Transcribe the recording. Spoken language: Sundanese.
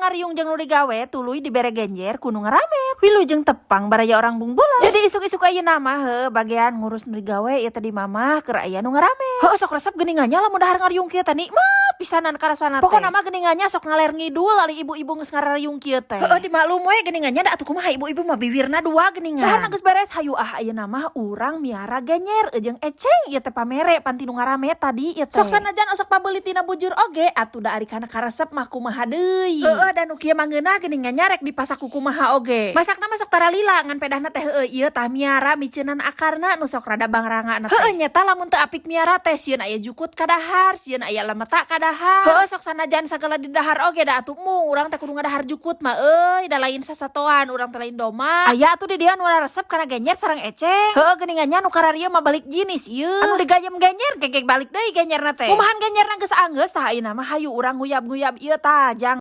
ngariung jeung nu digawe, tuluy dibere genjer ku nu ngaramet. Wilujeng tepang, baraya Orang Bungbulang. Jadi isuk-isuk ayeuna mah heuh bagian ngurus nu digawe ieu teh di mamah keur aya nu ngaramet. Heuh, sok resep geuningan nya lamun dahar ngariung kieu teh, nikmat pisanan karasana teh. Pokona mah geuningan nya sok ngaler ngidul ari ibu-ibu geus ngarariung kieu teh. Heuh, dimaklum we geuningan nya, da atuh kumaha, ibu-ibu mah bibirna dua geuningan. Dahar geus beres, hayu ah, ayeuna mah urang miara genyer jeung eceng ieu teh, pamere pan ti nu ngaramet tadi ieu teh. Sok sanajan osok pabeuli tina bujur oge atuh, da ari kana karesep mah kumaha deui. Heueuh, da nu kieu mah ngeunah geuningan nya, rek dipasak ku kumaha oge. Masakna mah sok tara lila, ngan pedahna teh heueuh ieu tah miara miceunan akarna nu sok rada bangrangana teh. Heueuh nyeta, lamun teu apik miara teh sieun aya jukut kadahar, sieun aya lemeta kadahar. Heueuh, sok sanajan sagala didahar oge, da atuh mung urang teh kudu ngadahar jukut mah euy, da lain sasatoan urang teh, lain domba. Aya atuh di dieu nu resep kana genyer sareng eceng. Heueuh geuningan nya, nu kararieu mah balik jinis ieu. Anu digayem genyer gegek balik deui genyerna teh. Kumahan genyerna geus anggeus, tah ayeuna mah hayu urang nguyab-nguyab ieu tah jang.